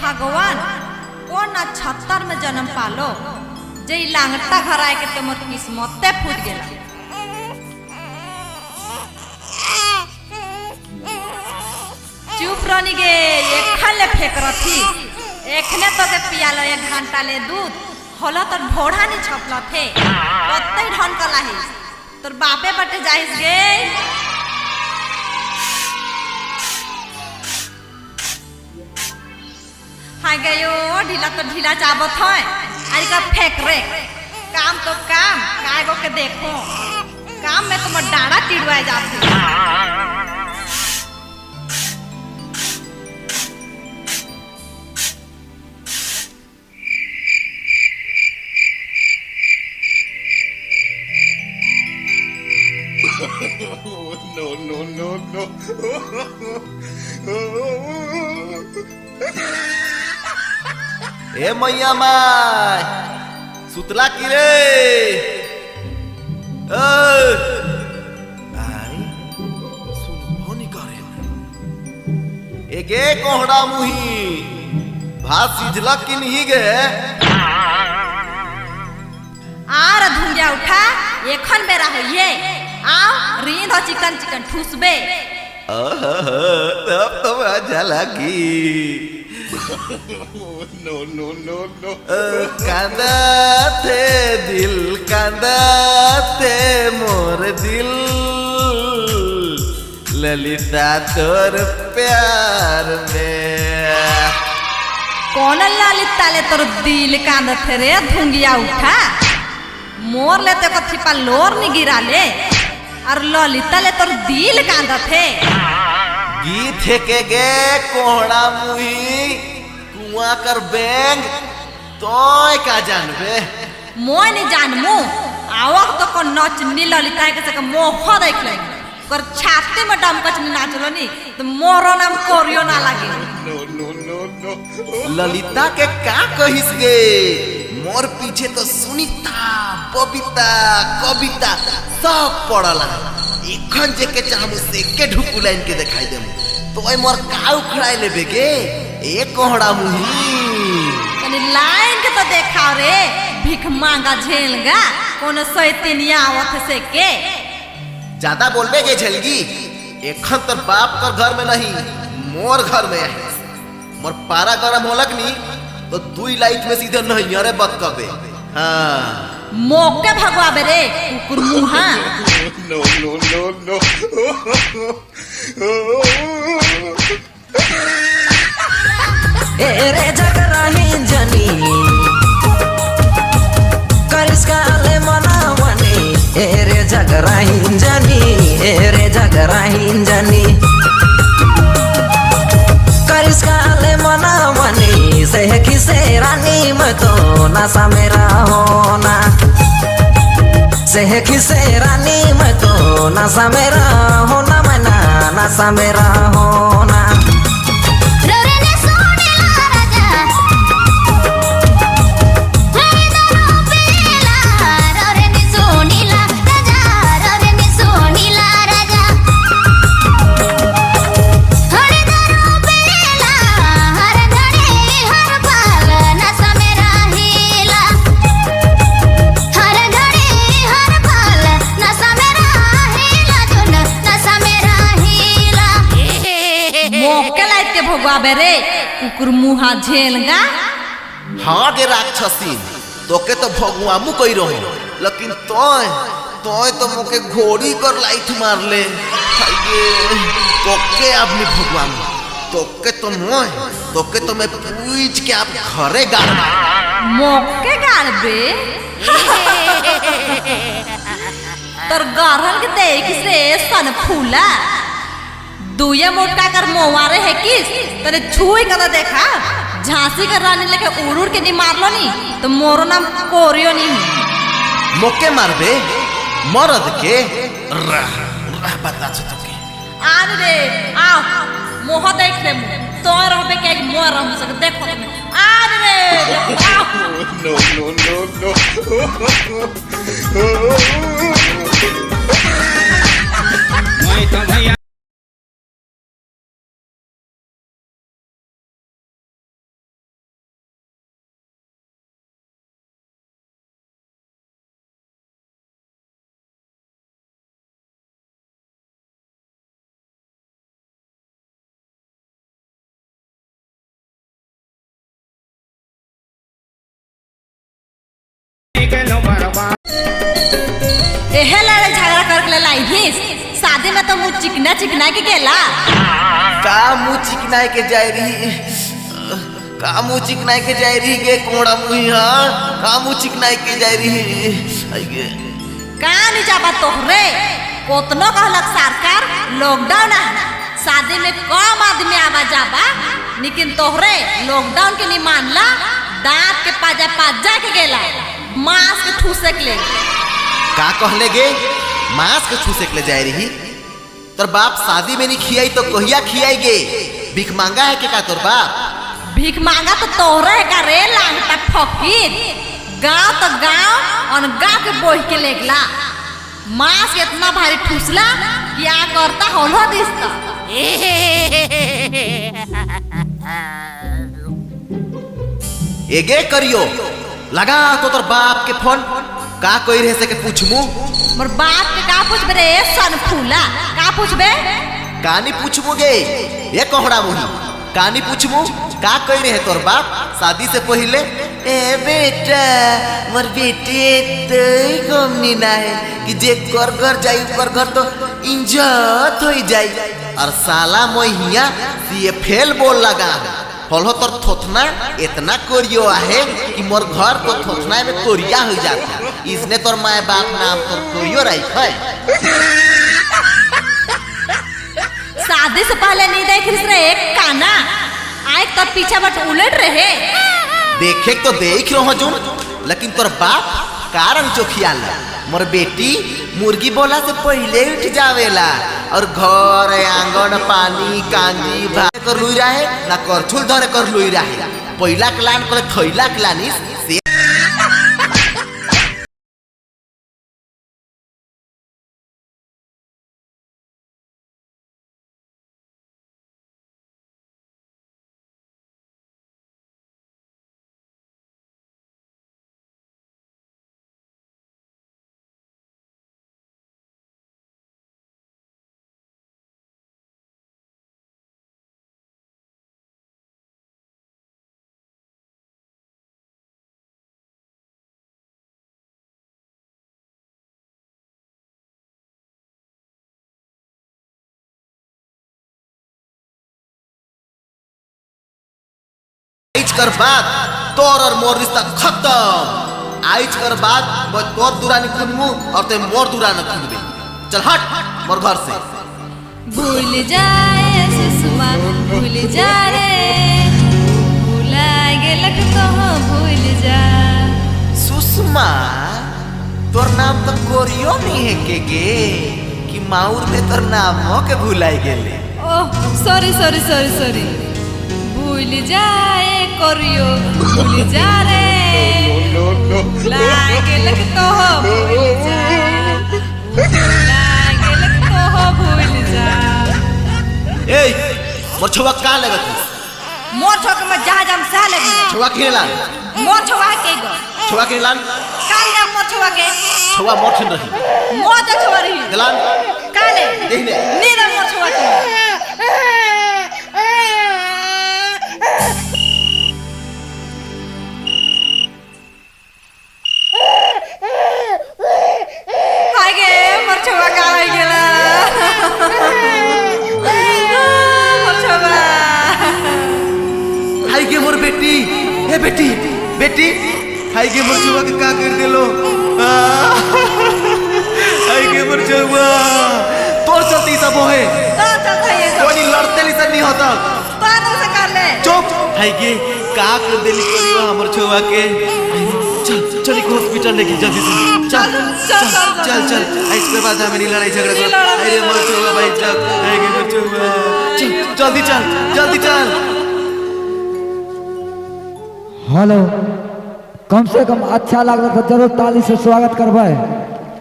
भगवान, कौन नक्षत्र में जन्म पालो जे ई लांगटा घर आए के तुमर किस्मते फूट गेला। चुप रहनी गे, एखन ले फेंक रथी, एखने तो के पियालो एक घंटा ले दूध होला तो ढोढ़ा नहीं छपल थे, कत्ते ढन कलाही तोर बापे बटे जाहिस गे। हाँ गयो ढीला तो ढीला चाबत है, अरे का फेंक रे, काम तो काम काय गो के देखो, काम में तुम डाड़ा टिड़वाए जाते। No, no, no, no. ए मैया माय, सुतला की रे? आई सुनबो नी करे। एगे कोहड़ा मुही भात सिझला की नहीं गे? आर धुंगिया उठा, एखन बेरा होइए, आओ रींद हो चिकन चिकन ठूसबे। ओहो, तब तो मजा लगी। No, no, no, no. कांदा थे दिल, कांदा थे मोर दिल, ललिता तोर प्यार में। कौन ललिता ले तोर दिल कांदत रे धुंगिया उठा? मोर ले तो कथी पा लोर नी गिरा ले, और ललिता ले तोर दिल कांदत है। गीत है के गे कोहड़ा मुही कुआं कर बैंग, तोय का जानबे? मोय नहीं जानमू, आवक तो को नच नी ललिता के सके मोह देख ले, कर छाती में डमकच नी नाचलो नी तो मोरो नाम कोरियो ना लागे। No, no, no, no. Lalita के का कहिस गे? मोर पीछे तो सुनीता बबीता कविता सब पड़ला, एखन जे के चाहमु से के ढुकू लाइन के दिखाई देमु, तो मोर का उखड़ाई लेबे गे ए कोहड़ा मुही? तनी लाइन के तो देखा रे, भीख मांगा झेलगा कोनो सैतनिया आवत से के। ज्यादा बोलबे गे झलगी, एखन तोर बाप कर घर में नहीं मोर घर में है, मोर पारा गरम होलक नी तो दुई लाइट में सीधे नहीं अरे बतकबे। हाँ मोके भगवाबे रे कुकुर मुहा। No, no, no, no. ए रे जगराही जनी करिस्काले मनावनी, ए रे जगराही जनी, ए रे जगराही जनी करिस्काले मनावनी, से किसे रानी मैं तो नशा मेरा होना, से किसे रानी मैं तो नशा मेरा होना, मैं ना नशा मेरा होना। मोके लाइट के भगवाबे रे कुकुर मुहा झेलगा। हाँ गे राक्षसी, तोके तो भगवामु कही रहो, लेकिन तोय तोय तो मोके घोड़ी कर लाइट मार ले, तोके अब नहीं भगवामु, तोके तो मोय, तोके तो मैं पूछ के आप घरे गाड़। मोके गाड़बे तोर गरहन के देख से सन फूला, दुये मोटका कर मोवारे है किस तने छुई कर देखा, झांसी कर रानी लेके उड़ उड़ के नहीं मारलो नी तो मोरो नाम कोरियो नहीं। मोके मारबे मरद के रह रह बता छो तोके। आन रे आओ मोह देख ले, तो रहबे के मोर रह सक देखो तुम, आन रे देखो आओ। No, no, no, no. मैं तो भैया एहे लड़ाई झगड़ा करके ले लाई his. शादी में तो मुँह चिकना चिकना के गेला। का मुँह चिकनाए के जाय रही, का मुँह चिकनाए के जाय रही गे कोड़ा मुही? हाँ, का मुँह चिकनाए के जाय रही? आई गे। का नहीं जाबा तोहरे? कोतनो कहलक सरकार लॉकडाउन है, शादी में कम आदमी आवा जाबा, लेकिन तोहरे लॉकडाउन के नहीं मानला, दांत के पाजा पाजा के गेला, मास्क ठूसक ले। का कहले गे? मास्क छूसे के ले जाय रही? तोर बाप शादी में नहीं खियाई तो कहिया खियाई गे? भीख मांगा है के का तोर बाप? भीख मांगा तो तोहरे है का रे लांगटा फकीर? गांव तो गांव और गांव के बोह के लेगला, मास्क इतना भारी ठूसला कि आ करता होलो दिसता। एगे करियो, लगा तो तोर बाप के फोन, का कोई रहे से के पूछमू। मोर बाप के का पूछबे रे सन फूला, का पूछबे? कानी पूछमू गे ये कोहड़ा मुही, कानी पूछमू का कही रहे तोर बाप शादी से पहले? ए बेटा, मोर बेटे तो कमनी ना है कि जे कर घर जाई कर घर तो इज्जत हो जाई, और साला मोहिया सीए फेल बोल लगा फलो तोर थोथना इतना कोरियो आहे कि मोर घर तो थोथना में कोरिया हो जाता। इसने तोर माए बाप नाम तोर कोरियो राख है। शादी से पहले नहीं देख रही रे एक काना आए तो पीछे बट उलट रहे। देखे तो देख रहो जो, लेकिन तोर बाप कारण चोखियाल मोर बेटी मुर्गी बोला से पहले उठ जावेला और घर आंगन पानी कांजी भात कर लुई रहे ना करछुल धरे कर लुई रहे। पहिला क्लान कर थैला क्लानिस से। आइज कर बाद तोर और मोर रिश्ता खत्म। आइज कर बाद मैं तोर दुरानी खुनमू और ते मोर दुरानी खुनबे। चल हट मोर घर से। भूल जाए सुषमा भूल जा रे, भूला गेलक तो भूल जा। सुषमा तोर नाम तो कोरियो नहीं है के गे कि माउर में तोर नाम हो के भुलाई गेले। Oh sorry sorry sorry sorry, भूल जाए करियो भूल जा रे, भूला गेलक तो भूल जा, भूला गेलक तो भूल जा। ए मोर छुआ का लगत है? मोर छुआ के मैं जहां जाम सह लगी। छुआ के लान? मोर छुआ के गो। छुआ के लान? काल ना मोर छुआ के। छुआ मोर छिन रही। मोर तो छुआ रही। दिलान? काले। देखने। नीरा मोर छुआ के। बेटी बेटी हाय गे मोर छुआ के का कर देलो? हाय गे मोर छुआ, तोर चलते ई सब होए। तोर चलते ये सब। कोई लड़ते ली से नहीं होता। तोर तो से कर ले। चुप। हाय गे का कर देली करियो हमर छुआ के? चल चल एक हॉस्पिटल लेके जल्दी से। चल चल चल चल चल। इसके बाद हमें नहीं लड़ाई झगड़ा कर। अरे मोर छुआ भाई चल। हाय गे मोर छुआ, चल जल्दी चल जल्दी चल। हेलो, कम से कम अच्छा लगता तो जरूर ताली से स्वागत करबै।